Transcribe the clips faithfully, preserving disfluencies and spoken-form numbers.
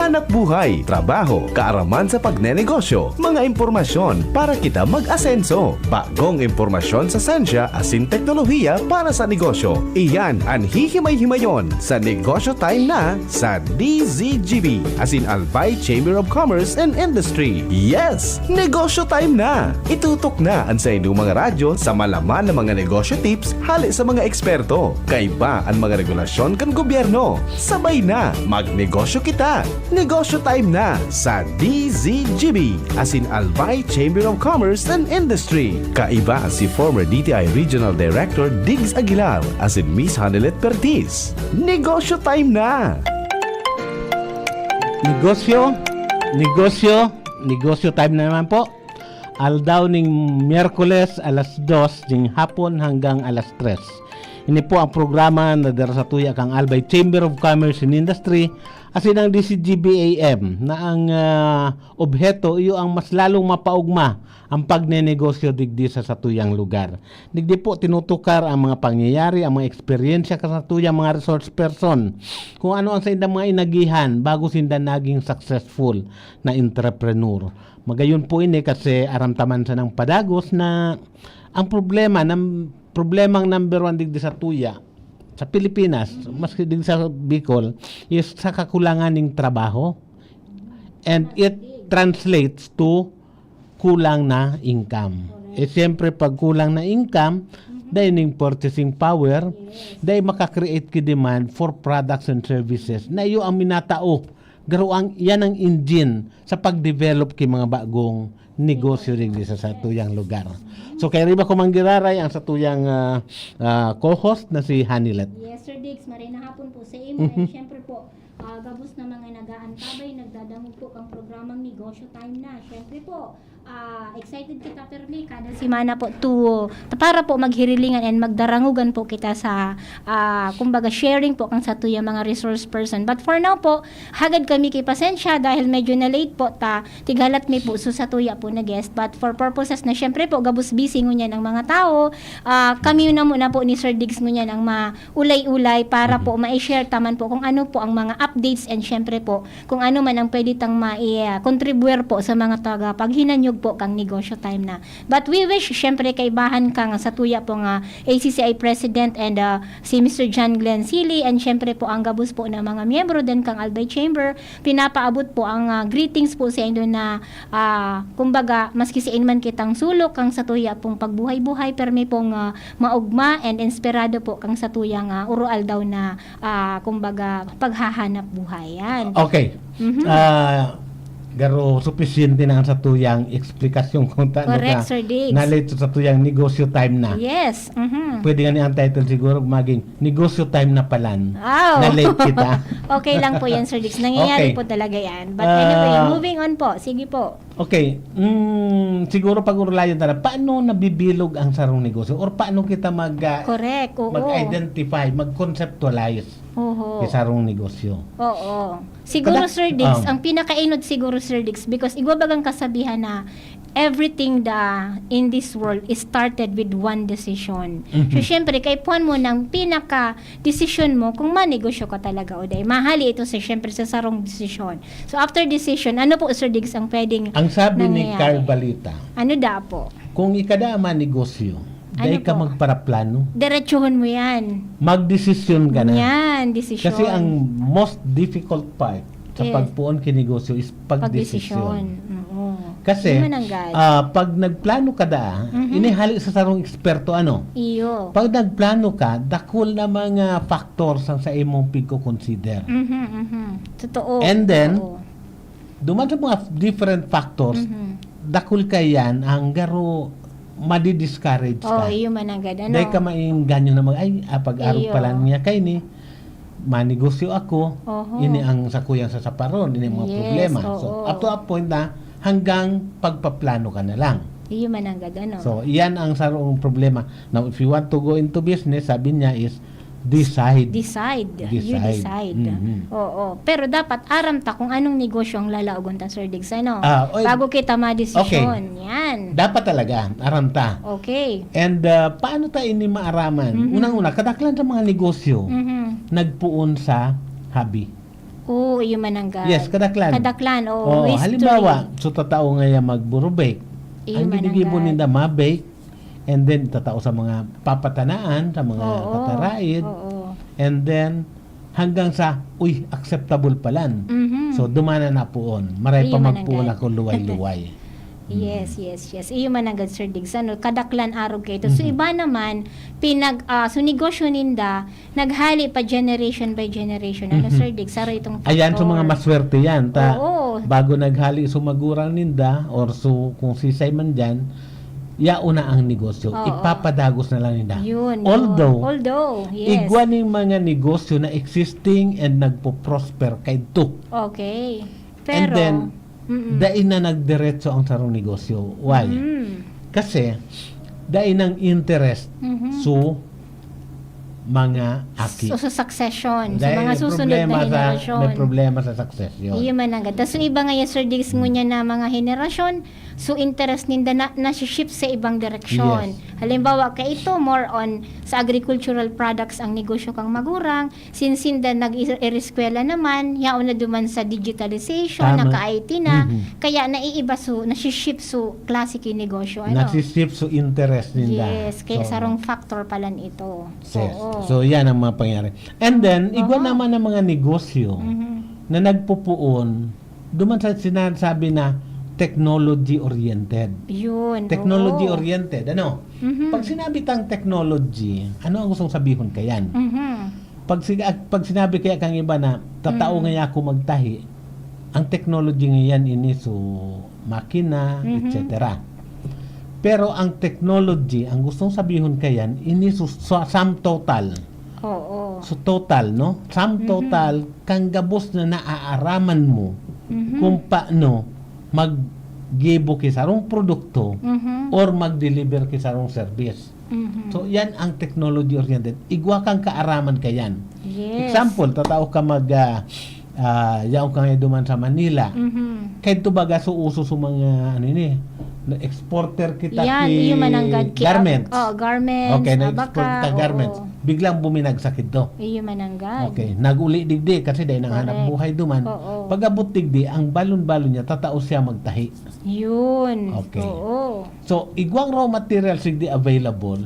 Hanap buhay, trabaho, kaaraman sa pagnenegosyo, mga impormasyon para kita mag-asenso. Bagong impormasyon sa sensya asin teknolohiya para sa negosyo. Iyan an hihimay-himayon sa Negosyo Time na sa D Z G B, asin Albay Chamber of Commerce and Industry. Yes! Negosyo Time na! Itutok na an saindong mga radyo sa malaman na mga negosyo tips hale sa mga eksperto. Kaiba an mga regulasyon kan gobyerno. Sabay na, magnegosyo kita! Negosyo Time na sa D Z G B, asin Albay Chamber of Commerce and Industry. Kaiba si former D T I Regional Director Diggs Aguilar asin Miss Hanelet Pertiz. Negosyo Time na! Negosyo, negosyo, negosyo time na naman po. Aldaw ning Miyerkules, alas dos ning hapon hanggang alas tres. Ini po ang programa na dara sa tuya kang Albay Chamber of Commerce and Industry asin ang D Z G B A M na ang, ah, obheto iyo ang mas lalong mapaugma ang pagnenegosyo digdi sa satuyang lugar. Digdi po tinutukar ang mga pangyayari, ang mga eksperyensya kan satuyang mga resource person, kung ano ang saindang mga inagihan bago sinda naging successful na entrepreneur. Magayon po ini kasi aramtaman sanang padagos na ang problema, nam-, problemang number one digdi sa tuya, sa Pilipinas, maski digdi sa Bicol, is sa kakulangan ning trabaho. And it translates to kulang na income. Eh, siyempre, pag kulang na income, dai ning purchasing power, dai maka-create ki demand for products and services na iyo ang minatao. Garo ang, yan ang engine sa pag-develop ki mga bagong negosyo digdi sa satuyang lugar. So, kay riba ko manggiraray ang satuyang, ah, ah, co-host na si Hanilet. Yes, Sir Diggs, maray na hapon po sa imo. Mhm. And syempre po, ah, gabos na mga nag-aantabay, nagdadangog po kang programang Negosyo Time na. Syempre po, ah, excited kita, permi, kada semana po to, para po maghirilingan and magdarangogan po kita sa, ah, kumbaga, sharing po kang satuyang mga resource person. But for now po, hagad kami ki pasensya dahil medyo na-late po ta, tighalat mi po so satuya po na guest. But for purposes na, syempre po, gabos busy ngunyan ang mga tao, ah, kami na muna po ni Sir Diggs ngunyan ang maulay-ulay para Mhm. po ma-share ta man po kung ano po ang mga updates and syempre po kung ano man ang pwede tang mai-, ah, contribuer po sa mga tagapaghinanyog po kang Negosyo Time na. But we wish, syempre, kaibahan kang satuya po nga A C C I President and, ah, si Mister John Glenn Sili, and syempre po ang gabos po na mga miyembro din kang Albay Chamber, pinapaabot po ang, ah, greetings po sa inyo na, ah, kumbaga, maski sain man kitang sulok kang satuya pong pagbuhay-buhay, permi pong, ah, maugma and inspirado po kang satuyang, ah, uro-aldaw na, ah, kumbaga, paghahanap buhay. Yan. Okay. Mhm. Ah, garo supisyente na ang satuyang eksplikasyon kung tano Correct, ka Sir Diggs. Na-late sa satuyang Negosyo Time na. Yes. Mhm. Pwede nga ni ang title siguro maging Negosyo Time na palan. Aw. Na-late kita. Okay lang po yan, Sir Diggs. Nangyayari Okay. po talaga yan. But anyway, Ah. moving on po. Sige po. Okay. Mm, siguro pag-urulayan ta na, paano nabibilog ang sarong negosyo? Or paano kita mag, ah, Correct, oo. mag-identify, mag-conceptualize Oho. sa sarong negosyo? Oo. Siguro, Kada-, Sir Diggs, um, ang pinakainot siguro, Sir Diggs, because igwa bagang kasabihan na everything da in this world is started with one decision. Mhm. So, syempre, kaipuhan mo ng pinaka-desisyon mo kung manegosyo ka talaga o dai. Mahali ito sa, syempre, sa sarong desisyon. So, after decision, ano po, Sir Diggs, ang pwedeng Ang sabi ni nangyayari? Carl Balita, Ano da po? Kung ikada ang manegosyo, Ano dai ka po? magparaplano. Diretsuhon mo yan. Magdesisyon ka na. Yan, desisyon. Kasi ang most difficult part sa Yes. pagpoon ki negosyo is pagdesisyon. Pagdesisyon. Oo. Kasi, Di man ang gad. ah, pag nagplano ka da, Mhm. inihali sa sarong eksperto, ano? Iyo. Pag nagplano ka, dakul na mga factors ang sa imong pigko-consider. Mhm, mhm. Totoo. And then, Totoo. duman sa mga different factors, Mhm. dakul kaiyan ang garo madi-discourage Oh, ka. iyo man ang gad, ano? Dai ka maengganyo na mag, "Ay, ah, pag-arog Iyo. pala niya kaini, manegosyo ako, Oho. ini ang sakuyang sasaparon, ini ang mga Yes, problema." So, oo. up to a point na hanggang pagpaplano ka na lang. Iyo man ang gad, ano? So, iyan ang sarong problema. Now, if you want to go into business, sabi niya is, Decide. Decide. You Decide. decide. Mhm. Oo. Pero dapat aram ta kung anong negosyo ang lalaogon ta, Sir Diggs, ano? Ah, oy, Bago kita madesisyon. okay. Yan. Dapat talaga, aram ta. Okay. And, ah, paano ta ini maaraman? Mhm. Unang-una, kadaklan sa mga negosyo, Mhm. nagpoon sa hobby. Oo, iyo mananggad. Yes, kadaklan. Kadaklan, oo. Oo, History. Halimbawa, so tatao nga yan magburo-bake, Iyo ang ginigibo mananggad. Ninda ma-bake, and then tatao sa mga papatanaan, sa mga Oo. pataraid, Oo. and then hanggang sa, uy, acceptable palan. Mhm. So, dumana na poon. Maray Iyo pa magpoon mananggad. Ako luway-luway. Yes, yes, yes. Iyo mananggad, Sir Diggs. Ano, kadaklan arog kaito. So, Mhm. iba naman, pinag, ah, so negosyo ninda, naghali pa generation by generation. Ano, Mhm. Sir Diggs? Saro itong factor. Ayan, so mga maswerte yan. Ta, Oo. Bago naghali so magurang ninda, or so kung sisay man dyan, yaon na ang negosyo. Oo. Ipapadagos na lang ninda. Yun, Although, yun. Although, yes. Igwa ning mga negosyo na existing and nagpo-prosper kaidto. Okay. And Pero, then, mm-mm. Dai na nagdiretso ang sarong negosyo. Why? Mm. Kasi, dai nang interest Mhm. so mga aki. So, sa succession, sa Dahil mga may susunod problema na sa, henerasyon. May problema sa succession. Iyo mananggad. Tas yung iba nga, Sir Diggs, Hmm. ngunyan na mga henerasyon, so interest ninda na, nasi-shift sa ibang direksyon. Yes. Halimbawa, kaito, more on sa agricultural products ang negosyo kang magurang, since sinda nag-ireskwela naman, yaon na duman sa digitalization, Tama. naka-I T na, Mhm. kaya naiiba so, nasi-shift so classic yung negosyo. Ano? Nasi-shift so interest ninda. Yes, kaya So, sarong factor palan ito. Yes. Oo. So, yan ang mga pangyayari. And then, igwa Oo. naman ang mga negosyo Mhm. na nagpupuon, duman sa sinasabi na technology-oriented. Yun. Technology Oo. Oriented, ano? Mhm. Pag sinabi tang technology, ano ang gustong sabihon kayan? Mhm. Pag, si- pag sinabi kaya kang iba na, tatao Mm. nga ako magtahi, ang technology ngayon ini so makina, Mhm. et cetera. Pero ang technology, ang gustong sabihon kayan, ini so, so sum total. Oo. So total, no? Sum Mhm. total, kang gabos na naaaraman mo Mhm. kung paano maggibo ki sarong produkto Mhm. or mag-deliver ki sarong service. Mhm. So, yan ang technology-oriented. Igwa kang kaaraman kayan. Yes. Example, tatao ka mag, ah, ah, yaon ka nga duman sa Manila. Mhm. Kaidto baga so uso sa mga, ano ini, na exporter kita Yan, ki iyo mananggad ki garments. Oh, garments, Okay, na-export abaka, kita garments. Oo. Biglang buminagsak ito. Iyo mananggad. Okay, nag-uli digdi kasi dahil nang hanap Correct. Buhay duman. Oo. Pag-abot digdi, ang balon-balon niya, tatao siya magtahi. Yun. Okay. Oo. So, igwang raw materials digdi available,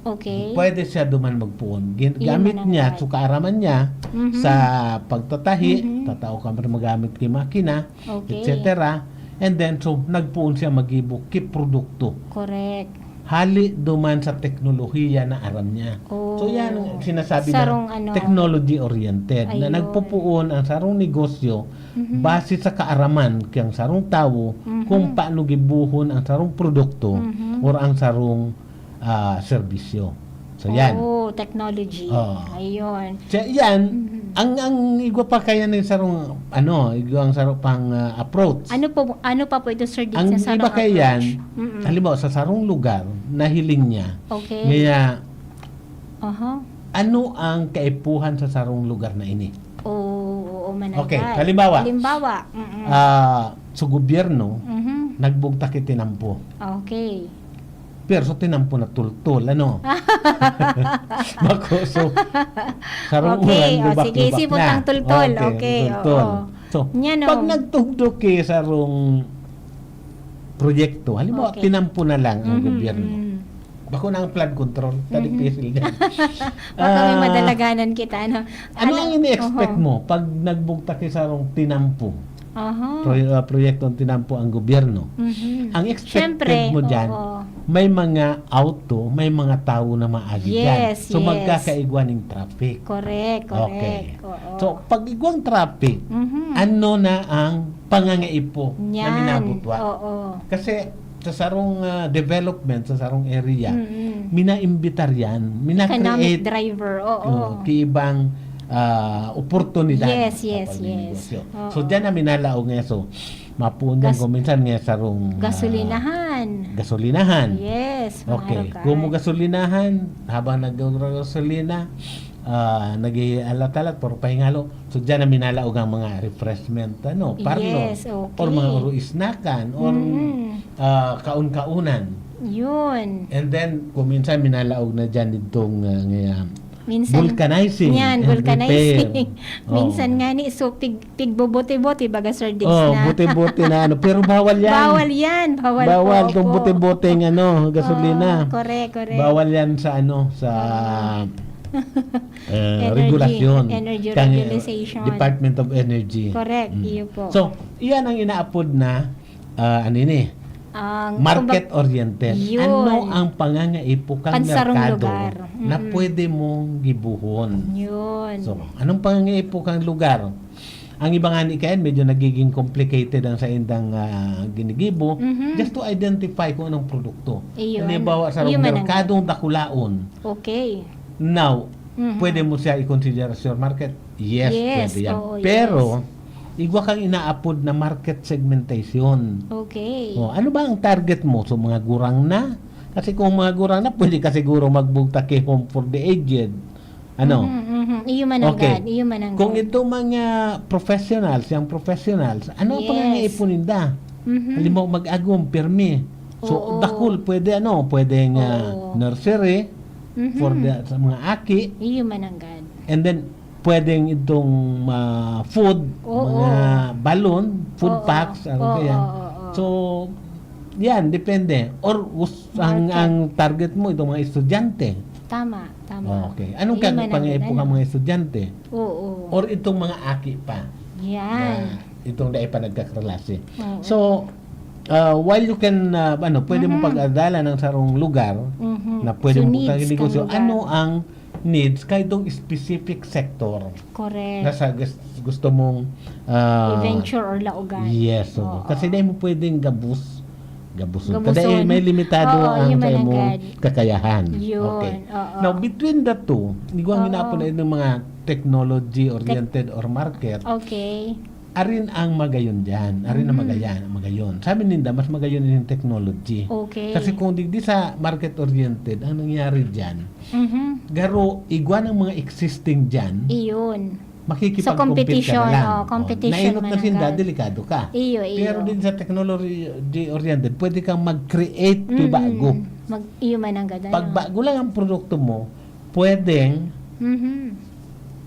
Okay. Pwede siya duman magpuon. Gin- Iyo gamit niya, mananggad. So kaaraman niya, Mhm. sa pagtatahi, Mhm. Tatao ka man magamit ki makina, Okay. et cetera. And then, so, nagpuon siya magibo ki produkto. Correct. Hali duman sa teknolohiya na aram niya. Oh. So, yan ang sinasabi Sarong na ano. Technology-oriented. Na Ayun. Nagpupuon ang sarong negosyo Mhm. base sa kaaraman kang sarong tawo Mhm. kung paano gibuhon ang sarong produkto Mhm. or ang sarong ah, serbisyo. So, yan. Oh, technology. Oo. Ayun. Siya, yan, Mhm. ang, ang igwa pa kaya ng sarong, ano, igwa ang sarong pang ah, approach. Ano po, ano pa po ito, Sir Dick, Ang sa iba sarong kaya yan, approach? Mm-mm. halimbawa, sa sarong lugar, nahiling niya. Okay. Kaya, Aha. Ano ang kaipuhan sa sarong lugar na ini? Oo, oo, mananggad. Okay, halimbawa. Halimbawa. Mm-mm. Ah, sa gobyerno, Mhm. nagbugtak ki tinampo. Okay. Pero sa tinampo na tultol, ano? Bako, so, sarong Okay, uran, oh, lubak-lubak sige, isipon na. Tang tultol. Okay, Okay, tultol. Oo. So, Yan, pag oh. Nagtugdok ki sarong proyekto, halimbawa, Okay. Tinampo na lang ang Mhm, gobyerno. mhm. Bako na ang flood control, tadi Mhm. pisil din. Baka may Ah, madalaganan kita, ano? Ano ang ini-expect Oho. Mo pag nagbugtak ki sarong tinampo? Aha. Pro-, ah, proyektong tinampo ang gobyerno. Mhm. Ang expected Siyempre, mo dyan, oo. May mga auto, may mga tao na maagi dyan. Yes, So, yes. Magkakaigwa ning traffic. Correct, correct. Okay. Oo. So, pag igwang traffic, Mhm. Ano na ang pangangaipo na Yan. Minabutwa? Oo. Kasi sa sarong ah, development, sa sarong area, Mm-mm. Minaimbitar yan, mina-create Economic driver, oo. Oh, ki ibang ah, oportunidad Yes, sa yes, yes. pagnegosyo. Oo. So, dyan na minalaog nga. So, mapuon dyan Gas- kung minsan nga sarong ah, Gasolinahan. Gasolinahan. Yes, mga Okay. rukay. Kung mo gasolinahan, habang nag-gasolina, ah, nag-ialat-alat, puro pahingalo. So, dyan na minalaog ang mga refreshment, ano, parlor. Yes, okay. Or mga oro isnakan, or Mm-mm. ah, kaon-kaonan. Yun. And then, kung minsan minalaog na dyan itong ah, nga, Minsan, Vulcanizing yan, and vulcanizing. repair. Minsan Oo. nga ni, so, pig, pigbobote-bote, baga, Sir Diggs, Oh, na. Bote-bote na ano. Pero bawal yan. Bawal yan. Bawal, Bawal po, tong opo. bote-boteng ano, gasolina. Oh, correct, correct. Bawal yan sa ano, sa eh, Energy, regulasyon. energy Kang, eh, regulation. Department of Energy. Correct, Mm. iyo po. So, iyan ang inaapod na ah, ano ini? Ang, Market-oriented. Yun. Ano ang pangangaipo kang Pansarong merkado lugar. na Mm-mm. pwede mong gibuhon? Yun. So, anong pangangaipo kang lugar? Ang iba nga ni Ken, medyo nagiging complicated ang saindang ah, ginigibo Mhm. just to identify kung anong produkto. Iyo, Halimbawa, ano? sa Iyo man ang merkadong dakulaon. Okay. Now, Mhm. pwede mo siya i-consider as your market? Yes, Yes, pwede yan. oo, Pero, yes. Igwa kang inaapod na market segmentation. Okay. Oh, ano ba ang target mo? So, mga gurang na? Kasi kung mga gurang na, pwede ka siguro magbugtak kay Home for the Aged. Ano? Mhm, mhm. Iyo man ang Okay. Iyo man ang Kung ito mga professionals, yung professionals, ano ang Yes. pangangaipo ninda? Mhm. Halimbawa, mag-agom, permi. So, Oo. dakul, pwede ano, pwedeng ah, Oo. nursery Mhm. for the, sa mga aki. Iyo man ang gad. And then, pwedeng itong ah, food, Oo. mga balon, food Oo. packs, ano Oo, kaya. oo, oo. So, yan, depende. Or us- ang, Market. Ang target mo, itong mga estudyante. Tama, tama. Okay. Anong Iyo man ang pangangaipo gad, ka ano? Mga estudyante? Oo. Or itong mga aki pa? Yan. Na itong dai pa nagkaklase. Oo. So, ah, while you can, ah, ano, pwede mo Mhm. pag-adalan ng sarong lugar Mhm. na pwede So, mo needs pagkakinigo kang siya, lugar. Ano ang needs kay itong specific sector Correct. na sa gus- gusto mong ah, I-venture or laugan. Yes, oo. Oo. Kasi dahil mo pwedeng gabus, gabuson. Gabuson. Kasi may limitado Oo, ang yun sa man imong agad. Kakayahan. Yun, Okay. oo. Now, between the two, igwa ang Oo. Ginapon na ng mga technology-oriented or market, Okay. Arin ang magayon dyan. Arin ang Mhm. magayan, magayon. Sabi ninda, mas magayon yung technology. Okay. Kasi kung digdi sa market-oriented, ang nangyari dyan, Mhm. garo, igwa ng mga existing dyan, Iyon. makikipag-compete So, competition, ka na lang. Oh, competition Nainot man na sinda, agad. Delikado ka. Iyo, iyo. Pero din sa technology-oriented, pwede kang mag-create to Mm-mm. bago. Mag, iyo man ang gada, Pag bago lang ang produkto mo, pwedeng Mhm.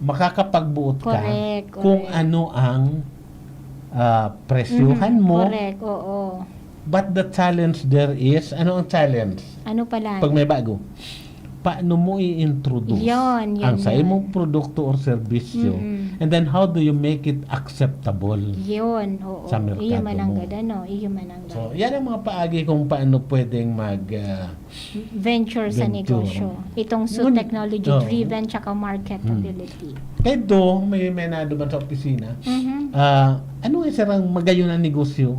makakapagbuot ka Correct, kung correct. Ano ang ah, presyuhan Mhm, mo. Correct, oo. But the challenge there is, ano ang challenge? Ano pala? Pag may bago, paano mo i-introduce Yan, yan, ang sa yan. Imong produkto or serbisyo? Mm-mm. And then how do you make it acceptable? Yun, oo. Sa merkado Iyo man ang mo. Gada, no? Iyo man ang Gada. So, yan ang mga paagi kung paano pwedeng mag ah, Venture sa Venture. Negosyo. Itong so Ngun- technology-driven tsaka marketability. Kaya do, may, may naduman sa opisina. Mhm. Ah, ano nga sirang magayon na negosyo?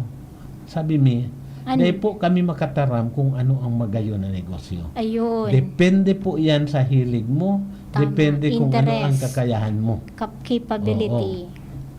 Sabi mi, Ano? Dahil po kami makataram kung ano ang magayon na negosyo. Ayun. Depende po yan sa hilig mo. Tama. Depende kung ano ang Interest. Kakayahan mo. Cap-, capability.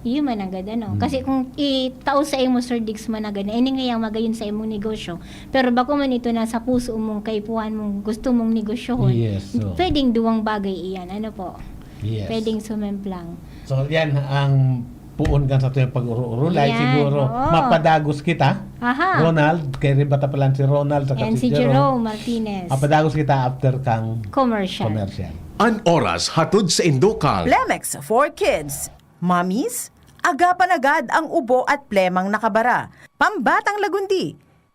Iyo man ang Gada, no? Mm. Kasi kung itao sa imo, Sir Diggs, man na Gada, ini nga yung magayon sa imong negosyo, pero bako man ito na sa puso mong kaipuhan mong gusto mong negosyohon, Yes, so. Pwedeng duwang bagay iyan. Ano po? Yes. Pwedeng sumemplang. So, yan ang puon kan sa tuyang pag-uro-urulay. Yan, Siguro, oo. Mapadagos kita. Aha. Ronald, kay Ribata pa lang si Ronald, saka And si Jerome Martinez. Mapadagos kita after kang Commercial. Commercial. An oras hatod sa Indokang. Plemex for Kids. Mommies, agapan agad ang ubo at plemang nakabara. Pambatang lagundi.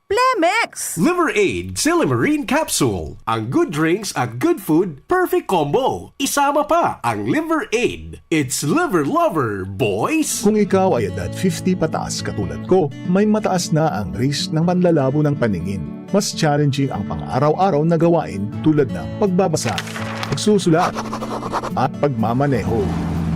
Plemex! Liver Aid Silymarin Capsule. Ang good drinks at good food, perfect combo. Isama pa ang Liver Aid. It's Liver Lover, boys! Kung ikaw ay edad fifty pataas katulad ko, may mataas na ang risk ng panlalabo ng paningin. Mas challenging ang pang-araw-araw na gawain tulad ng pagbabasa, pagsusulat, at pagmamaneho.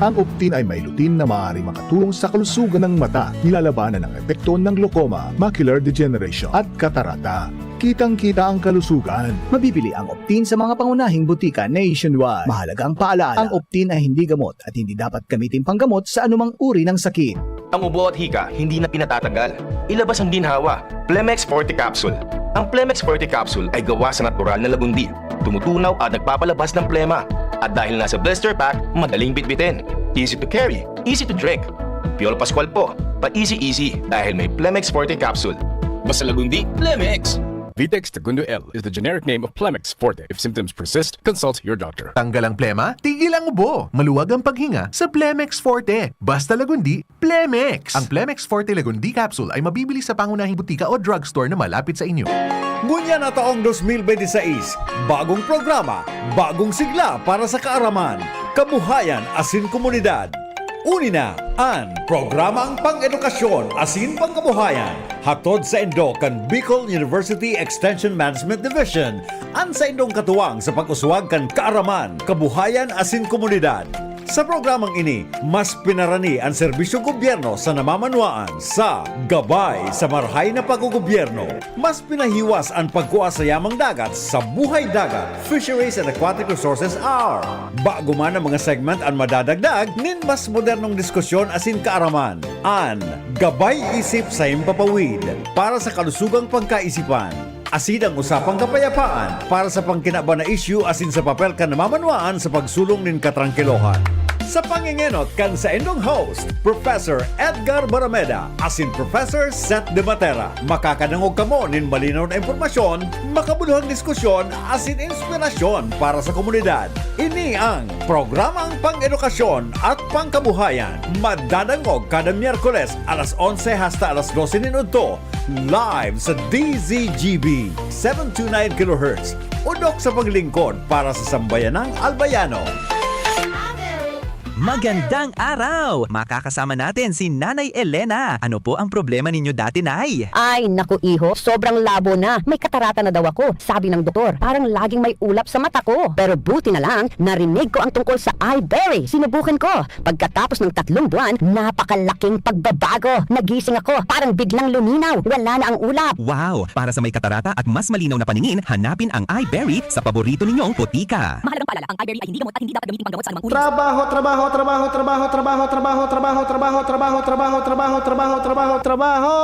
Ang Optin ay may lutein na maaaring makatulong sa kalusugan ng mata, nilalabanan ang epekto ng glaucoma, macular degeneration, at katarata. Kitang-kita ang kalusugan. Mabibili ang Optin sa mga pangunahing butika nationwide. Mahalagang paalala, ang Optin ay hindi gamot at hindi dapat gamitin panggamot sa anumang uri ng sakit. Ang ubo at hika, hindi na pinatatanggal. Ilabas ang ginhawa. Plemex Forte Capsule. Ang Plemex Forte Capsule ay gawa sa natural na lagundi. Tumutunaw at nagpapalabas ng plema. At dahil nasa blister pack, madaling bitbitin. Easy to carry, easy to drink. Pure Pascual po, pa-easy-easy dahil may Plemex Forte Capsule. Basta lagundi, Plemex! Vitex Segundo L is the generic name of Plemex Forte. If symptoms persist, consult your doctor. Tanggal ang plema, tigil ang ubo. Maluwag ang paghinga sa Plemex Forte. Basta Lagundi, Plemex! Ang Plemex Forte Lagundi Capsule ay mabibili sa pangunahing butika o drugstore na malapit sa inyo. Ngunyan na taong dos mil bente seis, bagong programa, bagong sigla para sa kaaraman, kabuhayan asin komunidad. Uni na an Programang Pang-edukasyon asin Pangkabuhayan, hatod saindo kan Bicol University Extension Management Division, an saindong katuwang sa pag-uswag kan kaaraman, kabuhayan asin komunidad. Sa programang ini, mas pinarani an serbisyong gobyerno sa namamanwaan sa Gabay sa Marahay na Paggogobyerno. Mas pinahiwas an pagkua sa yamang dagat sa Buhay Dagat, Fisheries and Aquatic Resources Hour. Bago man ang mga segment an madadagdag nin mas modernong diskusyon asin kaaraman. An Gabay Isip sa Himpapawid para sa kalusugang pagkaisipan. Asin ang usapang kapayapaan para sa pangkinaban na isyu asin sa papel kan namamanwaan sa pagsulong nin katrangkilohan. Sa pangengenot kan saindong host, Professor Edgar Barameda asin Professor Seth De Matera, makakadangog kamo nin malinaw na impormasyon, makabuluhang diskusyon asin inspirasyon para sa komunidad. Ini ang Programang Pang-edukasyon at Pangkabuhayan. Madadangog kada Miyerkules alas onse hasta alas dose nin udto, live sa D Z G B, seven two nine kilohertz. Udok sa paglingkod para sa sambayanang Albayano. Magandang araw! Makakasama natin si Nanay Elena. Ano po ang problema ninyo dati, Nay? Ay, naku, iho, sobrang labo na. May katarata na daw ako, sabi ng doktor. Parang laging may ulap sa mata ko. Pero buti na lang, narinig ko ang tungkol sa Iberry. Sinubukan ko. Pagkatapos ng tatlong buwan, napakalaking pagbabago. Nagising ako, parang biglang luminaw. Wala na ang ulap. Wow! Para sa may katarata at mas malinaw na paningin, hanapin ang Iberry sa paborito ninyong botika. Mahalagang paalala, ang Iberry ay hindi gamot at hindi dapat gamitin panggamot sa anumang uri ng Trabaho, trabaho, trabaho, trabaho, trabaho, trabaho, trabaho, trabaho, trabaho, trabaho, trabaho, trabaho, trabaho, trabaho.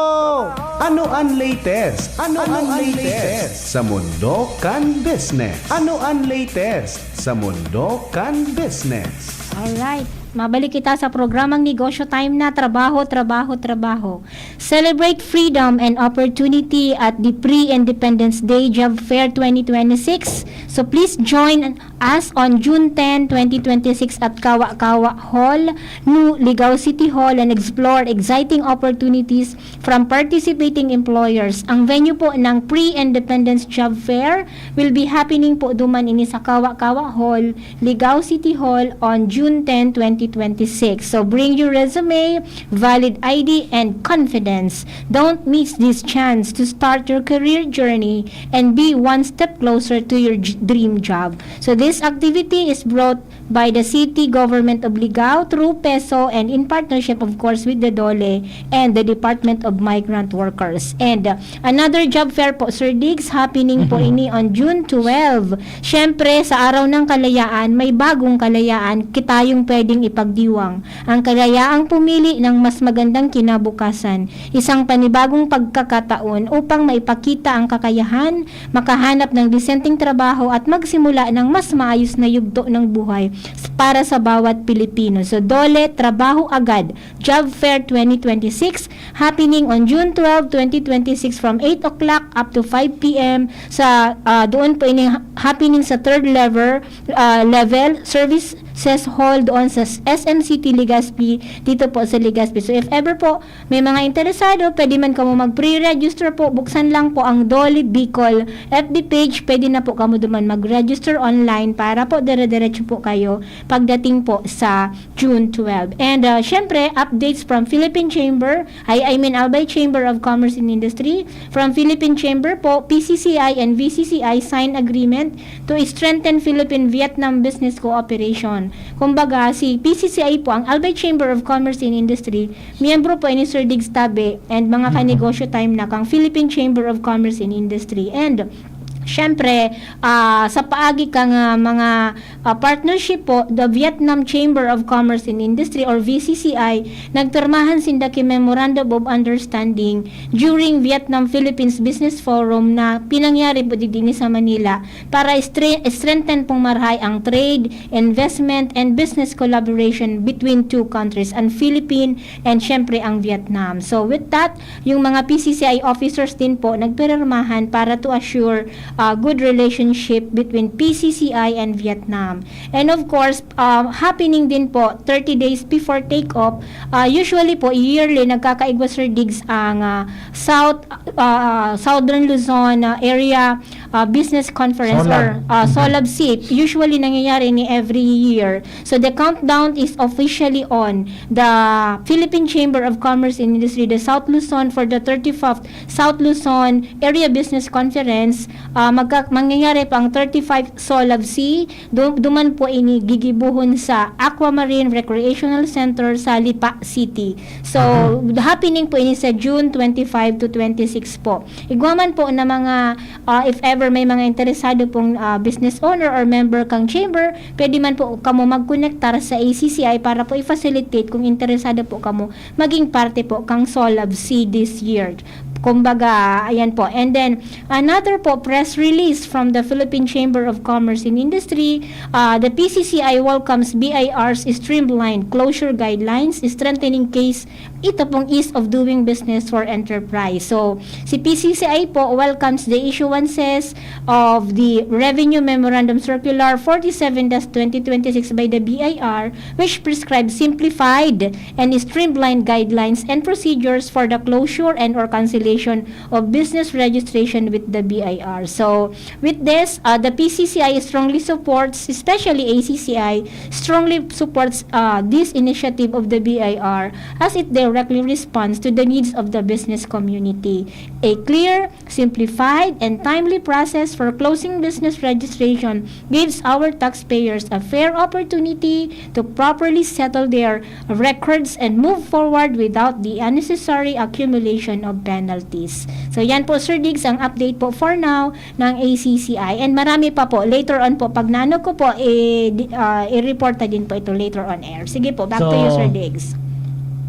Ano an latest? Ano an latest sa mundo kan business? Ano an latest sa mundo kan business? Alright, mabalik kita sa programang Negosyo Time na Trabaho, Trabaho, Trabaho. Celebrate freedom and opportunity at the Pre-Independence Day Job Fair twenty twenty-six. So please join us on June ten, twenty twenty-six at Kawa-Kawa Hall, New Ligao City Hall, and explore exciting opportunities from participating employers. Ang venue po ng Pre-Independence Job Fair will be happening po duman ini sa Kawa-Kawa Hall, Ligao City Hall on June ten, twenty twenty-six. So bring your resume, valid I D, and confidence. Don't miss this chance to start your career journey and be one step closer to your j- dream job. So this activity is brought by the City Government of Ligao through PESO and in partnership, of course, with the DOLE and the Department of Migrant Workers. And uh, another job fair po, Sir Diggs, happening po Mhm. ini on June twelve. Siyempre, sa Araw ng Kalayaan, may bagong kalayaan kitayong pwedeng ipagdiwang. Ang kalayaang pumili ng mas magandang kinabukasan, isang panibagong pagkakataon upang maipakita ang kakayahan, makahanap ng disenteng trabaho at magsimula ng mas maayos na yugto ng buhay s- para sa bawat Pilipino. So, DOLE, Trabaho Agad, Job Fair twenty twenty-six, happening on June twelve, twenty twenty-six from eight o'clock up to five p m sa, ah, doon po ini ha- happening sa third level, ah, level services hall doon sa S M City Legazpi, dito po sa Legazpi. So if ever po may mga interesado, pwede man kamo mag-pre-register po. Buksan lang po ang DOLE Bicol F B page. Pwede na po kamo duman mag-register online para po dire-diretso po kayo pagdating po sa June twelve. And uh, syempre, updates from Philippine Chamber, I, I mean Albay Chamber of Commerce and Industry, from Philippine Chamber po, P C C I and V C C I sign agreement to strengthen Philippine-Vietnam business cooperation. Kumbaga, si P C C I po, ang Albay Chamber of Commerce and Industry, miyembro po ni Sir Diggs Tabe and mga kanegosyo time na kang Philippine Chamber of Commerce and Industry. And Siyempre, ah, sa paagi kan, ah, mga, ah, partnership po, the Vietnam Chamber of Commerce and Industry or V C C I, nagpirmahan sinda ki Memorandum of Understanding during Vietnam Philippines Business Forum na pinangyari po digdi sa Manila para stre-, strengthen pong marahay ang trade, investment, and business collaboration between two countries, ang Philippine and siyempre ang Vietnam. So with that, yung mga P C C I officers din po nagpirmahan para to assure, ah, good relationship between P C C I and Vietnam. And of course, ah, happening din po thirty days before take-off, ah, usually po yearly nagkakaigwa, Sir Diggs, ang, ah, South, ah, Southern Luzon, ah, Area, ah, Business Conference or, ah, SOLAB C. Usually nangyayari ni every year. So the countdown is officially on. The Philippine Chamber of Commerce and Industry, the South Luzon, for the thirty-fifth South Luzon Area Business Conference, ah, magka-, mangyayari po ang thirty-five SOLAB C. Du-, duman po ini gigibohon sa Aquamarine Recreational Center sa Lipa City. So, happening po ini sa June twenty-five to twenty-six po. Igwa man po na mga, ah, if ever may mga interesado pong, ah, business owner or member kang chamber, pwede man po kamo magkonektar sa A C C I para po i-facilitate kung interesado po kamo maging parte po kang SOLAB C this year. Kumbaga, ayan po. And then, another po, press release from the Philippine Chamber of Commerce and Industry. Ah, the P C C I welcomes B I R's streamlined closure guidelines, strengthening case, ito pong ease of doing business for enterprise. So, si P C C I po welcomes the issuances of the Revenue Memorandum Circular forty-seven dash twenty twenty-six by the B I R, which prescribes simplified and streamlined guidelines and procedures for the closure and or cancellation of business registration with the B I R. So, with this, uh, the P C C I strongly supports, especially A C C I, strongly supports, uh, this initiative of the B I R as it directly responds to the needs of the business community. A clear, simplified, and timely process for closing business registration gives our taxpayers a fair opportunity to properly settle their records and move forward without the unnecessary accumulation of penalties. So yan po, Sir Diggs, ang update po for now ng A C C I. And marami pa po. Later on po, pag naano ko po, i-, di-, ah, i-report na din po ito later on air. Sige po, back to you, So, Sir Diggs.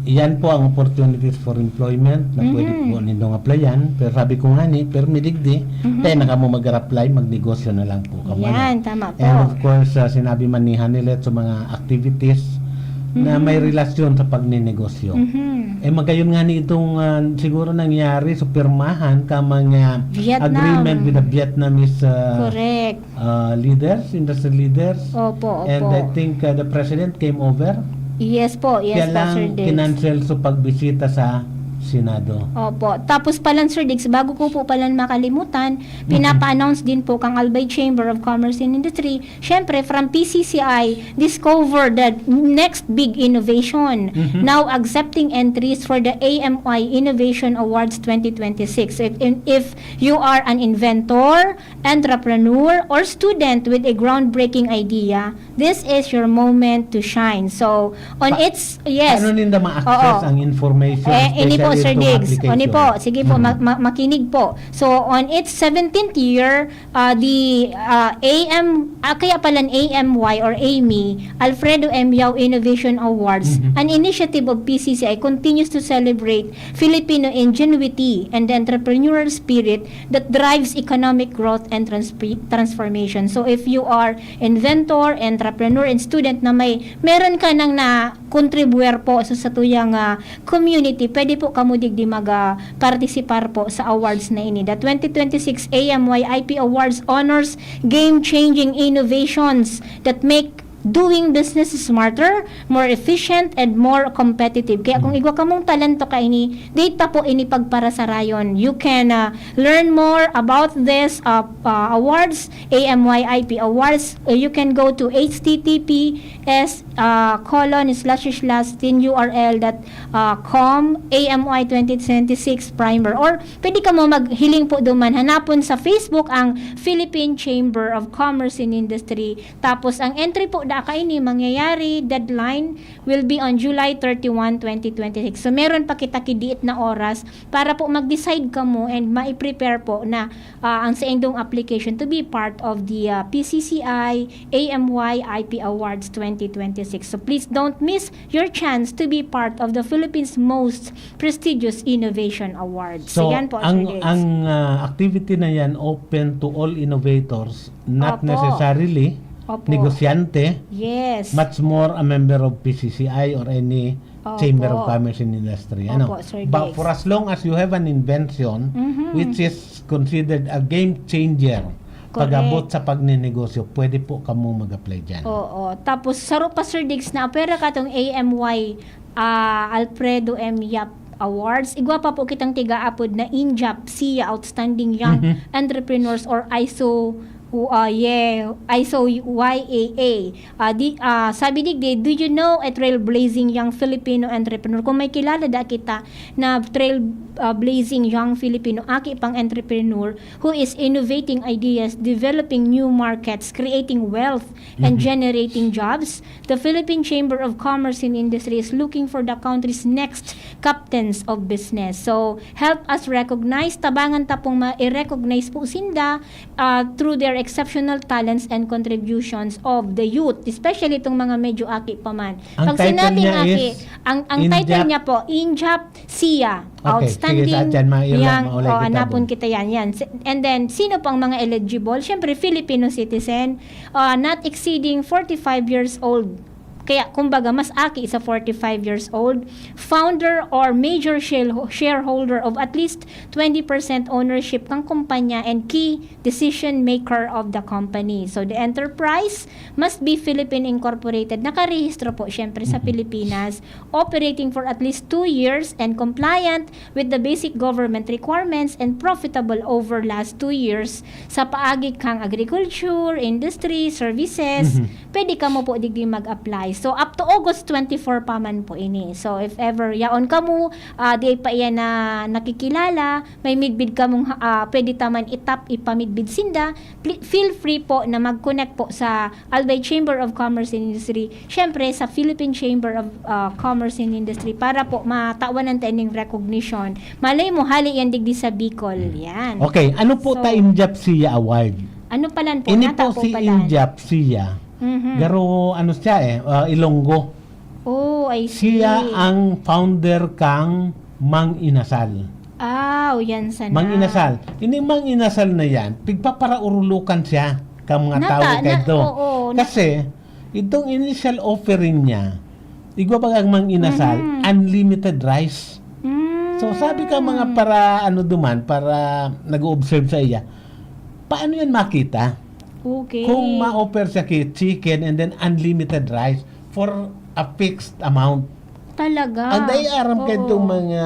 Yan po ang opportunities for employment na pwede Mhm. po nindong applyan. Pero sabi ko nga ni, pero midigdi, Mhm. tayo na kamo mag-apply, magnegosyo na lang po kamo, no? Yan, tama po. And of course, ah, sinabi man ni Hanilet sa mga activities na may Mhm. relasyon sa pagninegosyo. Mhm. Eh, magayon nga ni itong, ah, siguro nangyari sa pirmahan ka mga Vietnam. agreement with the Vietnamese, ah, Correct. ah, leaders, industry leaders. Opo, And opo. I think, ah, the president came over. Yes po, yes Kaya po, lang Sir Diggs. kinancel sa pagbisita sa Senado. Opo. Tapos palan, Sir Diggs, bago ko po palan makalimutan, Mhm. pinapa-announce din po kang Albay Chamber of Commerce and Industry, syempre, from P C C I, discover the next big innovation. Mhm. Now accepting entries for the A M Y Innovation Awards twenty twenty-six. If, if you are an inventor, entrepreneur, or student with a groundbreaking idea, this is your moment to shine. So, on Pa-, its, yes. paano ninda ma-access Oo. ang information, Eh, ini po, especially Sir itong Diggs. Oni application? po, sige po, Mm. ma-, ma-, makinig po. So, on its seventeenth year, ah, the, ah, A M, ah, kaya palan A M Y or A M Y, Alfredo M. Yao Innovation Awards, Mhm. an initiative of P C C I, continues to celebrate Filipino ingenuity and entrepreneurial spirit that drives economic growth and transp-, transformation. So, if you are inventor, entrepreneur, and student na may, meron ka nang na-contribuer po sa satuyang, ah, community, pwede po kamo digdi mag, ah, partisipar po sa awards na ini. The twenty twenty-six A M Y I P Awards honors game-changing innovations that make doing business smarter, more efficient, and more competitive. Kaya kung Mm. igwa kamong talento kaini, data po ini pagparasarayon. You can, ah, learn more about this, ah, ah, awards, A M Y I P Awards. Uh, you can go to H T T P S, ah, colon slash slash tin U R L dot, ah, com, A M Y twenty twenty-six primer. Or pwede kamo maghiling po duman. Hanapon sa Facebook ang Philippine Chamber of Commerce and Industry. Tapos ang entry po Daka ini mangyayari, deadline will be on July thirty-one, twenty twenty-six. So, meron pa kita kidiit na oras para po mag-decide kamo and mai-prepare po na, ah, ang saindong application to be part of the, ah, P C C I A M Y I P Awards twenty twenty-six. So, please don't miss your chance to be part of the Philippines' most prestigious innovation awards. So, yan po, ang, Sir Diggs. Ang, ah, activity na yan open to all innovators, not Opo. necessarily Opo. negosyante, Yes. much more a member of P C C I or any Opo. Chamber of Commerce and Industry. Ano? Opo, Sir But Diggs. for as long as you have an invention, Mhm. which is considered a game changer, Correct. pag-abot sa pagninegosyo, pwede po kamo mag-apply dyan. Oo. Tapos, saro pa, Sir Diggs, na apwera ka tong A M Y, ah, Alfredo M. Yap Awards. Igwa pa po kitang tiga-apod na INJAP SIA Outstanding Young Mhm. Entrepreneurs or ISO, uh, yeah, ISO Y A A. Ah, di, ah, sabi digdi, "Do you know a trailblazing young Filipino entrepreneur?" Kung may kilala da kita na trail, ah, blazing young Filipino, aki pang entrepreneur, who is innovating ideas, developing new markets, creating wealth, and Mhm. generating jobs, the Philippine Chamber of Commerce and Industry is looking for the country's next captains of business. So, help us recognize, tabangan ta pong ma-recognize po sinda, ah, through their exceptional talents and contributions of the youth, especially itong mga medyo aki pa man. Ang Pag title sinabing niya aki, is ang, ang title INJAP. niya po, INJAP SIA, Okay, sige, Outstanding sa dyan, mga area, Young, maulay oh, kita hanapon dun. kita yan, yan. S-, and then, sino po ang mga eligible? Siyempre, Filipino citizen, ah, not exceeding forty-five years old. Kaya, kumbaga, mas aki sa forty-five years old. Founder or major share-, shareholder of at least twenty percent ownership kang kumpanya and key decision maker of the company. So, the enterprise must be Philippine Incorporated. Nakarehistro po, syempre, sa Mhm. Pilipinas, operating for at least two years and compliant with the basic government requirements and profitable over last two years sa paagi kang agriculture, industry, services. Mhm. Pwede kamo po digdi mag-apply. So, up to August twenty-four pa man po ini. So, if ever yaon kamo, ah, di pa iyan na nakikilala, may midbid kamong, ah, pwede ta man itap, ipamidbid sinda, pli-, feel free po na mag-connect po sa Albay Chamber of Commerce and Industry, syempre sa Philippine Chamber of, ah, Commerce and Industry para po matawan ang taining recognition. Malay mo, hali yan digdi sa Bicol. Hmm. Yan. Okay, ano po So, ta INJAP SIA Award? Ano palan po? Ini Nata po po si palan. INJAP SIA. Mhm. Garo, ano siya eh, ah, Ilonggo. Oh, I see. Siya ang founder kang Mang Inasal. Ah, o yan sana. Mang Inasal. Ini Mang Inasal na yan, pigpaparaurulukan siya ka mga Nata, tawo na, kaidto. oo, na- Kasi, itong initial offering niya, igwa baga ang Mang Inasal, Mhm. unlimited rice. Mm. So, sabi ka mga para, ano duman, para nag-o-observe sa iya, paano yan makita? Okay. Kung ma-offer siya ki chicken and then unlimited rice for a fixed amount. Talaga? Ang dai aram Oo. kay itong mga,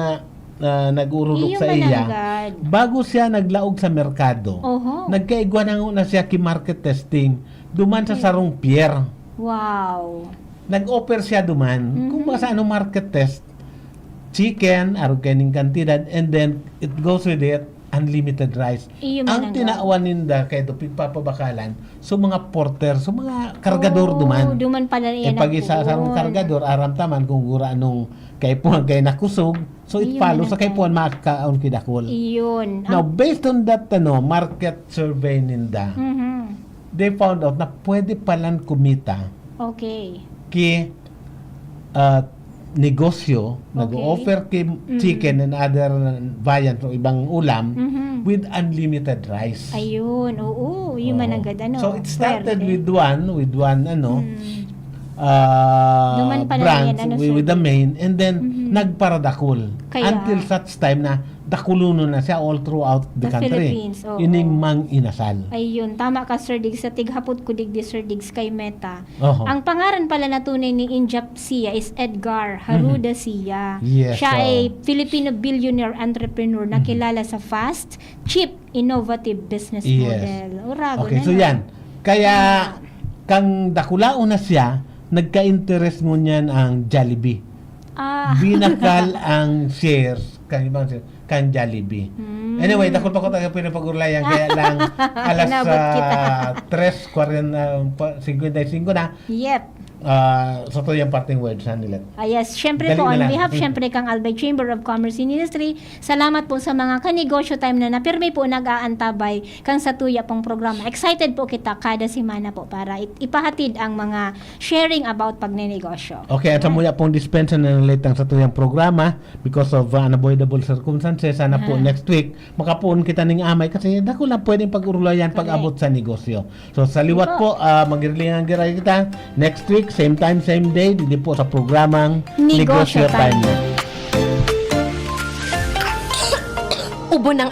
ah, nag-urulok Iyo sa iya, mananggad. bago siya naglaog sa merkado, Oho. nagkaigwa na nga na siya ki market testing, duman sa Okay. sarong pier. Wow. Nag-offer siya duman, Mhm. kung baka sa ano market test, chicken, arog kaining kantidad, and then it goes with it, unlimited rice. Iyo Ang mananggad. tinawan ninda kay do pigpapabakalan, so mga porter, so mga kargador Oo, duman. duman pala Eh, yan pag ang isa sa puon. kargador, aram taman kung gura anong kay puon kay nakusog, so it Iyo follows sa kay mananggad. puon makakaon kidakol. Iyon. Now, Ang based on that, ano, market survey ninda, Mhm. they found out na pwede palan kumita Okay. ki, ah, negosyo, Okay. nag-o-offer ki Mm. chicken and other viand o ibang ulam Mhm. with unlimited rice. Ayun, oo, yung Oo. mananggad, ano, So, it started swerte. with one, with one, ano, Mm. ah, Duman pala brand, yan, ano, with, with the swerte. main, and then, Mhm. nagparadakol. Kaya Until such time na dakulonon na siya all throughout the The country. Philippines, oo. Ining Mang Inasal. Ayun, tama ka, Sir Diggs. Sa tighapot ko digdi, Sir Diggs, kay Meta. Oho. Ang pangaran pala na tunay ni INJAP SIA is Edgar Haruda Mhm. Sia. Yes, Siya oo. ay Filipino billionaire entrepreneur na Mhm. kilala sa fast, cheap, innovative business Yes. model. Uragon, Okay, so ano? yan. Kaya, Tama. kang dakulaon na siya, nagka-interest ngunyan ang Jollibee. Ah. Binakal ang shares, kang ibang shares, kang Jollibee. Hmm. Anyway, dakul pa ko taga pinapag-urulayan, kaya lang alas Inabot kita. ah, tres kwarenta, ah, pa- cinquenta y cinco na. Yep. Ah, sa to yung parting words, ha, Nilet? Ah, yes, syempre Dali po, na on lang. behalf Mm. syempre kang Albay Chamber of Commerce and Industry, salamat po sa mga kanegosyo time na napirmi po nag-aantabay kang satuya pong programa. Excited po kita kada semana po para it- ipahatid ang mga sharing about pagnenegosyo. Okay, at sa muya pong dispensa na nalit ang sa tuyang programa because of uh, unavoidable circumstances, sana po Ah. next week makapuon kita ning amay kasi dako lang pwedeng pag-urulayan pag-abot sa negosyo. So sa liwat Opo. po, uh, magirilingan gira kita next week, same time, same day, didi po sa programang Negosyo Negosyo Time. Time. Ubo ng